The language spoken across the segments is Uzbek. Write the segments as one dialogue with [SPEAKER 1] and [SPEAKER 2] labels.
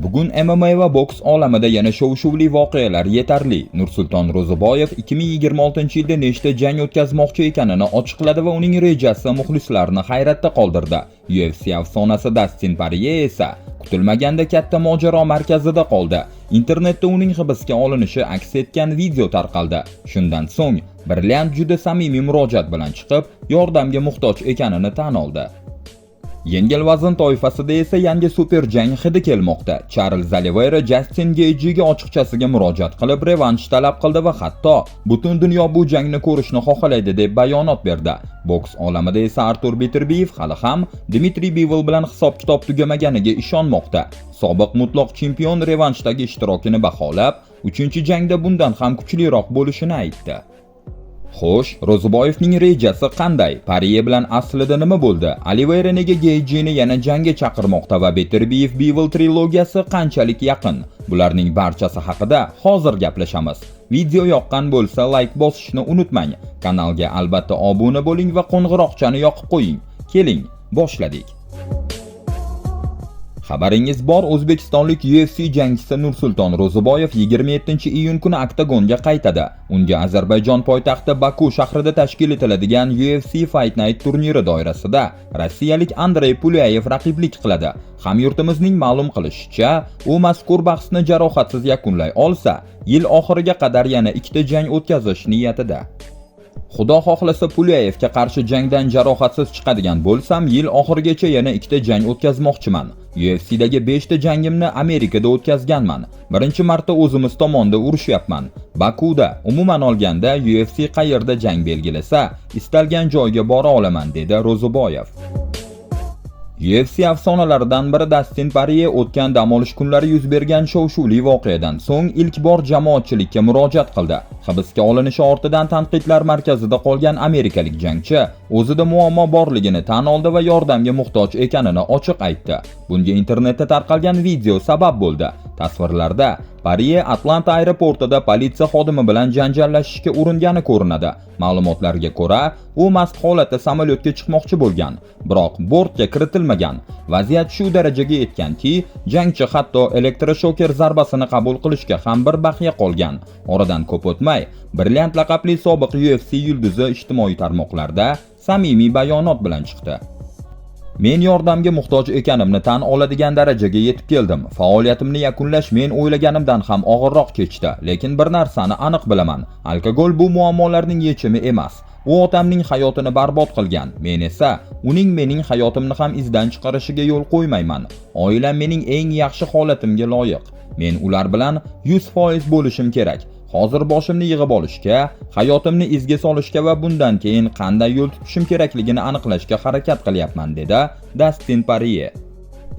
[SPEAKER 1] Bugun MMA va boks olamida yana shov-shuvli voqealar yetarli. Nursulton Ro'ziboyev 2026-yilda nechta jang o'tkazmoqchi ekanini ochiqladi va uning rejasi muxlislarni hayratda qoldirdi. UFC afsonasi Dastin Porye esa kutilmaganda katta mojaro markazida qoldi. Internetda uning hibsga olinishi aks etgan video tarqaldi. Shundan so'ng Brilliant juda samimiy murojaat bilan chiqib, yordamga muhtoj ekanini tan oldi. Yengil vazn toifasida esa yangi super jang hidi kelmoqda. Charlz Oliveyra Jastin Geyjiga ochiqchasiga murojaat qilib, revansh talab qildi va hatto butun dunyo bu jangni ko'rishni xohlaydi deb bayonot berdi. Boks olamida esa Artur Beterbiyev hali ham Dmitriy Bivol bilan hisob-kitob tugamaganiga ishonmoqda. Sobiq mutlaq chempion revanshdagi ishtirokini baholab, 3-jangda bundan ham kuchliroq bo'lishini aytdi. Xo'sh, Ro'ziboyevning rejasi qanday? Porye bilan aslida nima bo'ldi? Oliveyra nega Geyjini yana jangga chaqirmoqda va Beterbiyev Bivol trilogiyasi qanchalik yaqin? Bularning barchasi haqida hozir gaplashamiz. Video yoqqan bo'lsa, like bosishni unutmang. Kanalga albatta obuna bo'ling va qo'ng'iroqchani yoqib qo'ying. Keling, boshladik. Xabaringiz bor, o'zbekistonlik UFC jangchisi Nursulton Ro'ziboyev 27-iyun kuni oktagonga qaytadi. Unga Ozarbayjon poytaxti Baku shahrida tashkil etiladigan UFC Fight Night turniri doirasida rossiyalik Andrey Pulyayev raqiblik qiladi. Hamyurtimizning ma'lum qilishicha, u mazkur bahsni jarohatsiz yakunlay olsa, yil oxiriga qadar yana ikkita jang o'tkazish niyatida. Xudo xohlasa, Pulyayevga qarshi jangdan jarohatsiz chiqadigan bo'lsam, yil oxirigacha yana ikkita jang o'tkazmoqchiman. UFCdagi 5 ta jangimni Amerikada o'tkazganman. Birinchi marta o'zimiz tomonda urushyapman. Bakuda, umuman olganda UFC qayerda jang belgilasa, istalgan joyga bora olaman, dedi Ro'ziboyev. UFC afsonalaridan biri Dastin Porye o'tgan dam olish kunlari yuz bergan shov-shuvli voqeadan so'ng ilk bor jamoatchilikka murojaat qildi. Hibsga olinishi ortidan tanqidlar markazida qolgan amerikalik jangchi o'zida muammo borligini tan oldi va yordamga muhtoj ekanini ochiq aytdi. Bunga internetda tarqalgan video sabab bo'ldi. Tasvirlarda Porye Atlanta aeroportida politsiya xodimi bilan janjallashishga uringani ko'rinadi. Ma'lumotlarga ko'ra, u mast holatda samolyotga chiqmoqchi bo'lgan, biroq bortga kiritilmagan. Vaziyat shu darajaga yetganki, jangchi hatto elektroshoker zarbasini qabul qilishga ham bir baxya qolgan. Oradan ko'p o'tmay, Brilliant laqabli sobiq UFC yulduzi ijtimoiy tarmoqlarda samimiy bayonot bilan chiqdi. Men yordamga muhtoj ekanimni tan oladigan darajaga yetib keldim. Faoliyatimni yakunlash men o'ylaganimdan ham og'irroq kechdi, lekin bir narsani aniq bilaman. Alkogol bu muammolarning yechimi emas. U otamning hayotini barbod qilgan. Men esa uning mening hayotimni ham izdan chiqarishiga yo'l qo'ymayman. Oilam mening eng yaxshi holatimga loyiq. Men ular bilan 100% bo'lishim kerak. Hozir boshimni yig'ib olishga, hayotimni izga solishga va bundan keyin qanday yo'l tutishim kerakligini aniqlashga harakat qilyapman, dedi Dastin Porye.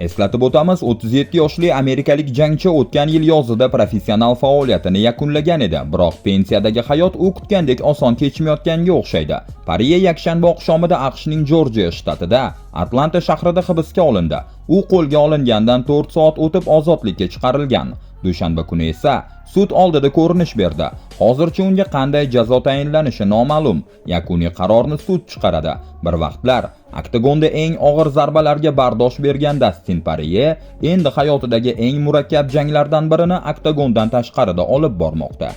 [SPEAKER 1] Eslatib o'tamiz, 37 yoshli amerikalik jangchi o'tgan yil yozida professional faoliyatini yakunlagan edi, biroq pensiyadagi hayot u kutgandek oson kechmayotganga o'xshaydi. Porye yakshanba oqshomida AQShning Jorjiya shtatida Atlanta shahrida hibsga olindi. U qo'lga olingandan 4 soat o'tib ozodlikka chiqarilgan. Dushanba kuni esa sud oldida ko'rinish berdi. Hozircha unga qanday jazo tayinlanishi noma'lum. Yakuniy qarorni sud chiqaradi. Bir vaqtlar oktagonda eng og'ir zarbalarga bardosh bergan Dastin Porye endi hayotidagi eng murakkab janglardan birini oktagondan tashqarida olib bormoqda.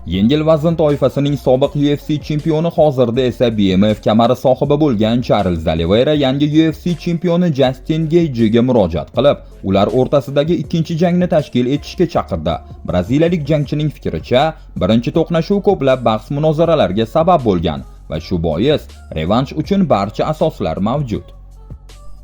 [SPEAKER 1] Yengil vazn toifasining sobiq UFC chempioni, hozirda esa BMF kamari sohibi bo'lgan Charlz Oliveyra yangi UFC chempioni Jastin Geyjiga murojaat qilib, ular o'rtasidagi ikkinchi jangni tashkil etishga chaqirdi. Braziliyalik jangchining fikricha, birinchi to'qnashuv ko'plab bahs munozaralarga sabab bo'lgan va shu bois revansh uchun barcha asoslar mavjud.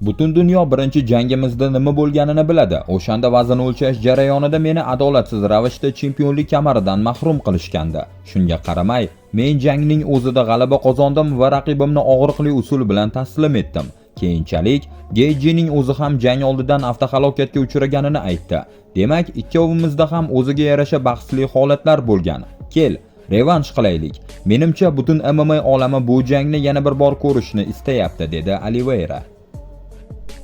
[SPEAKER 1] Butun dunyo birinchi jangimizda nima bo'lganini biladi. O'shanda vazn o'lchash jarayonida meni adolatsiz ravishda chempionlik kamaridan mahrum qilishgandi. Shunga qaramay, men jangning o'zida g'alaba qozondim va raqibimni og'riqli usul bilan taslim etdim. Keyinchalik Geyjining o'zi ham jang oldidan avtohalokatga uchraganini aytdi. Demak, ikkovimizda ham o'ziga yarasha bahsli holatlar bo'lgan. Kel, revansh qilaylik. Menimcha, butun MMA olami bu jangni yana bir bor ko'rishni istayapti, dedi Oliveyra.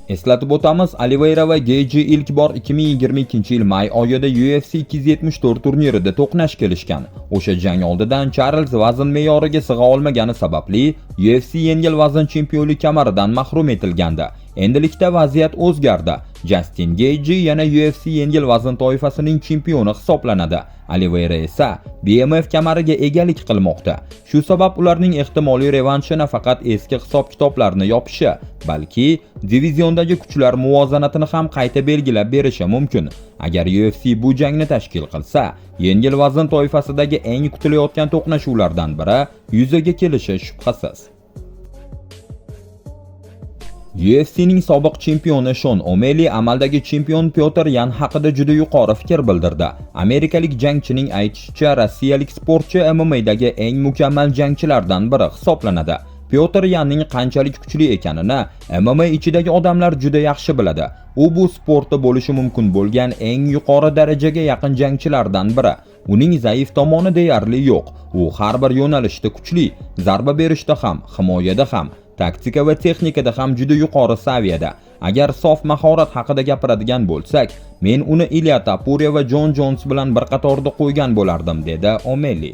[SPEAKER 1] Eslatib o'tamiz, Oliveyra va Geyji ilk bor 2022-yil may oyida UFC 274 turnirida to'qnash kelishgan. O'sha jang oldidan Charlz vazn me'yoriga sig'a olmagani sababli UFC yengil vazn chempionlik kamaridan mahrum etilgandi. Endilikda vaziyat o'zgardi. Jastin Geyji yana UFC yengil vazn toifasining chempioni hisoblanadi. Oliveira esa BMF kamariga egalik qilmoqda. Shu sabab ularning ehtimoliy revanshi nafaqat eski hisob-kitoblarni yopishi, balki diviziondagi kuchlar muvozanatini ham qayta belgilab berishi mumkin. Agar UFC bu jangni tashkil qilsa, yengil vazn toifasidagi eng kutilayotgan to'qnashuvlardan biri yuzaga kelishi shubhasiz. UFCning sobiq chempioni Shon O'Meli amaldagi chempion Pyotr Yan haqida juda yuqori fikr bildirdi. Amerikalik jangchining aytishicha, rossiyalik sportchi MMAdagi eng mukammal jangchilardan biri hisoblanadi. Pyotr Yanning qanchalik kuchli ekanini MMA ichidagi odamlar juda yaxshi biladi. U bu sportda bo'lishi mumkin bo'lgan eng yuqori darajaga yaqin jangchilardan biri. Uning zaif tomoni deyarli yo'q. U har bir yo'nalishda kuchli, zarba berishda ham, himoyada ham, taktika va texnikada ham juda yuqori saviyada. Agar sof mahorat haqida gapiradigan bo'lsak, men uni Ilya Tapuriya va Jon Jons bilan bir qatorda qo'ygan bo'lardim, dedi O'Meli.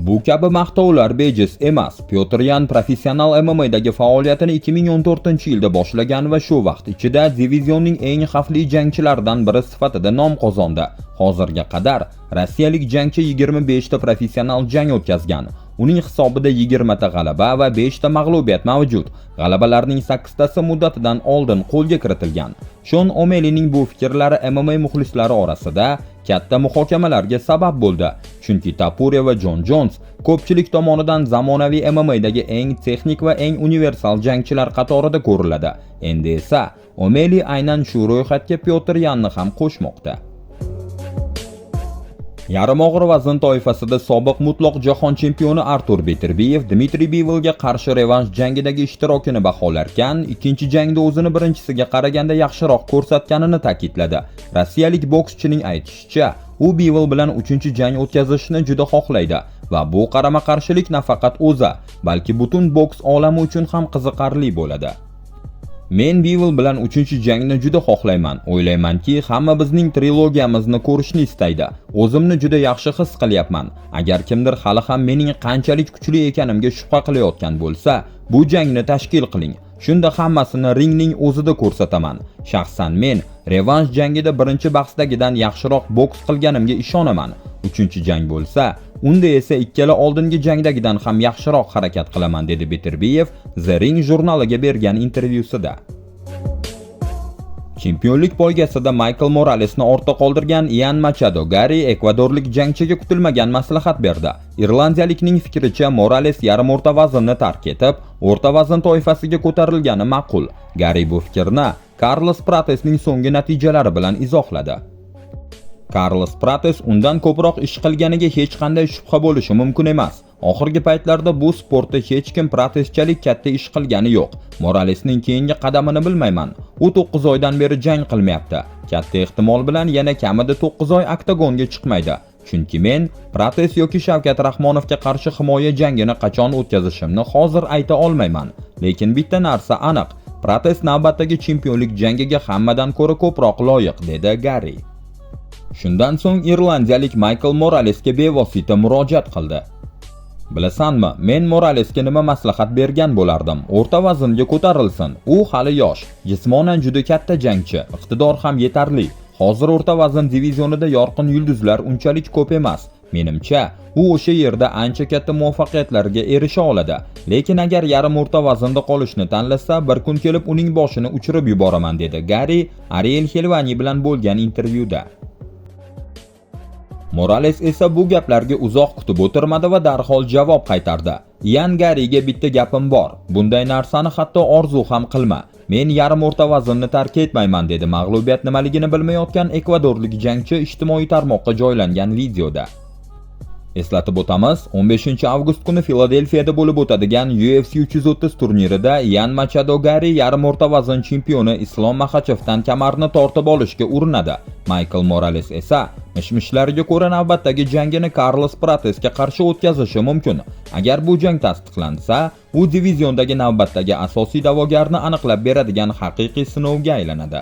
[SPEAKER 1] Bu kabi maqtovlar bejiz emas. Pyotr Yan professional MMAdagi faoliyatini 2014-yilda boshlagan va shu vaqt ichida divizionning eng xavfli jangchilaridan biri sifatida nom qozondi. Hozirga qadar rossiyalik jangchi 25 ta professional jang o'tkazgan. Uning hisobida 20 ta g'alaba va 5 ta mag'lubiyat mavjud. G'alabalarning 8 tasi muddatidan oldin qo'lga kiritilgan. Shon O'Melining bu fikrlari MMA muxlislari orasida katta muhokamalarga sabab bo'ldi. Chunki Tapuriya va Jon Jons ko'pchilik tomonidan zamonaviy MMAdagi eng texnik va eng universal jangchilar qatorida ko'riladi. Endi esa O'Meli aynan shu ro'yxatga Pyotr Yanni ham qo'shmoqda. Yarim og'ir vazn toifasida sobiq mutlaq jahon chempioni Artur Beterbiyev Dmitriy Bivolga qarshi revansh jangidagi ishtirokini baholarkan, ikkinchi jangda o'zini birinchisiga qaraganda yaxshiroq ko'rsatganini ta'kidladi. Rossiyalik bokschining aytishicha, u Bivol bilan uchinchi jang o'tkazishni juda xohlaydi va bu qarama-qarshilik nafaqat o'zi, balki butun boks olami uchun ham qiziqarli bo'ladi. Men Bivol bilan uchinchi jangni juda xohlayman. O'ylaymanki, hamma bizning trilogiyamizni ko'rishni istaydi. O'zimni juda yaxshi his qilyapman. Agar kimdir hali ham mening qanchalik kuchli ekanimga shubha qilayotgan bo'lsa, bu jangni tashkil qiling. Shunda hammasini ringning o'zida ko'rsataman. Shaxsan men revansh jangida birinchi bahsdagidan yaxshiroq boks qilganimga ishonaman. Uchinchi jang bo'lsa, unda esa ikkala oldingi jangdagidan ham yaxshiroq harakat qilaman, dedi Beterbiyev The Ring jurnaliga bergan intervyusida. Chempionlik poygasida Maykl Moralesni ortda qoldirgan Ian Machado Garri ekvadorlik jangchiga kutilmagan maslahat berdi. Irlandiyalikning fikricha, Morales yarim o'rta vaznni tark etib, o'rta vazn toifasiga ko'tarilgani ma'qul. Garri bu fikrni Karlos Pratesning so'nggi natijalari bilan izohladi. Karlos Prates undan ko'proq ish qilganiga hech qanday shubha bo'lishi mumkin emas. Oxirgi paytlarda bu sportda hech kim Prateschalik katta ish qilgani yo'q. Moralesning keyingi qadamini bilmayman. U 9 oydan beri jang qilmayapti. Katta ehtimol bilan yana kamida 9 oy oktagonga chiqmaydi. Chunki men Prates yoki Shavkat Rahmonovga qarshi himoya jangini qachon o'tkazishimni hozir ayta olmayman. Lekin bitta narsa aniq. Prates navbatdagi chempionlik jangiga hammadan ko'ra ko'proq loyiq, dedi Garri. Shundan so'ng irlandiyalik Maykl Moralesga bevosita murojaat qildi. Bilasanmi, men Moralesga nima maslahat bergan bo'lardim? O'rta vaznga ko'tarilsin. U hali yosh, jismonan juda katta jangchi, iqtidor ham yetarli. Hozir o'rta vazn divizionida yorqin yulduzlar unchalik ko'p emas. Menimcha, u o'sha yerda ancha katta muvaffaqiyatlarga erisha oladi. Lekin agar yarim o'rta vaznda qolishni tanlasa, bir kun kelib uning boshini uchirib yuboraman, dedi Garri Ariel Helvani bilan bo'lgan intervyuda. Morales esa bu gaplarga uzoq kutib o'tirmadi va darhol javob qaytardi. Ian Garriga bitta gapim bor. Bunday narsani hatto orzu ham qilma. Men yarim o'rta vaznni tark etmayman, dedi mag'lubiyat nimaligini bilmayotgan ekvadorlik jangchi ijtimoiy tarmoqqa joylangan videoda. Eslatib o'tamiz, 15 avgust kuni Filadelfiyada bo'lib o'tadigan UFC 330 turnirida Ian Machado Garri yarim o'rta vazn chempioni Islom Maxachevdan kamarni tortib olishga urinadi. Maykl Morales esa mish-mishlarga ko'ra navbatdagi jangini Karlos Pratesga qarshi o'tkazishi mumkin. Agar bu jang tasdiqlansa, u diviziondagi navbatdagi asosiy da'vogarni aniqlab beradigan haqiqiy sinovga aylanadi.